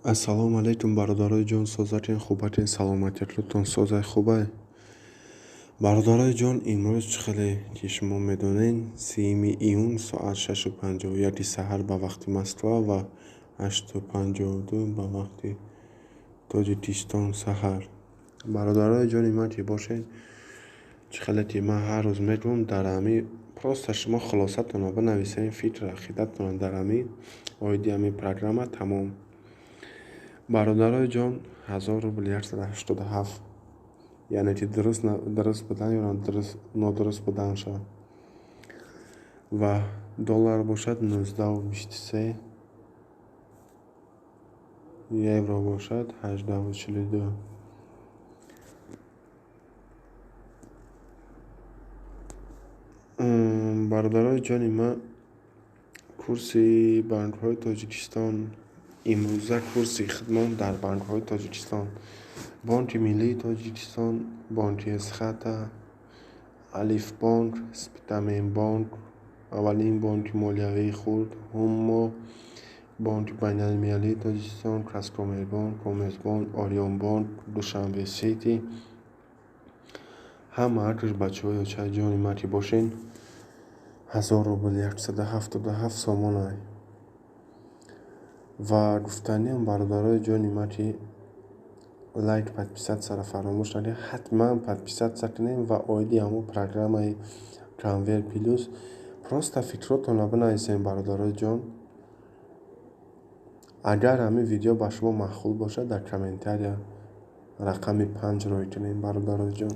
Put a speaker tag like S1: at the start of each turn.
S1: Ассалому алайкум, бародарои ҷон, созатин, хубатин, саломатиятон созай, хубай. Бародарои ҷон, имрӯз чӣ хеле ки шумо медонед, 30 июн соат 6:51 саҳар ба вақти Москва ва 8:52 ба вақти Тоҷикистон саҳар. Бародарои ҷони ман ки бошед, чӣ хеле ки ман ҳар рӯз мегӯям, дар ҳами просто шумо хулосатонро бинависед, фикр ақидатонро дар ҳами оиди ҳами программа, тамом. Бародарои ҷон, 1000 рубл 187, яъне ки дуруст будан ё нодуруст буданша. Ва доллар бошад 19,23, евро бошад 18,42. Бародарои ҷони ман, курси банкҳои Тоҷикистон, имрӯза курси хидмат дар банкҳои Тоҷикистон: Бонки Миллии Тоҷикистон, Бонки Эсхата, Алифбонк, Спитаменбонк, аввалин бонки молиявии хурд, Ҳуммо, Бонки Байналмилалии Тоҷикистон, Казкоммербонк, Коммерсбонк, Ориёнбонк, Душанбе Сити. Ҳама ҳаркаш бачаҳои очаи ҷони ман ки бошед, 1000 рубл 177 сомонай. Ва гуфтаниам, бародарои ҷони ман, ки лайк, подписаться ро фаромӯш накунед, ҳатман подписаться кунед ва оиди ҳамон программаи Конвер Плюс просто фикротонро бинависед, бародарои ҷон. Агар ҳамин видео ба шумо маъқул бошад, дар комментария рақами 5 рой кунед, бародарои ҷон.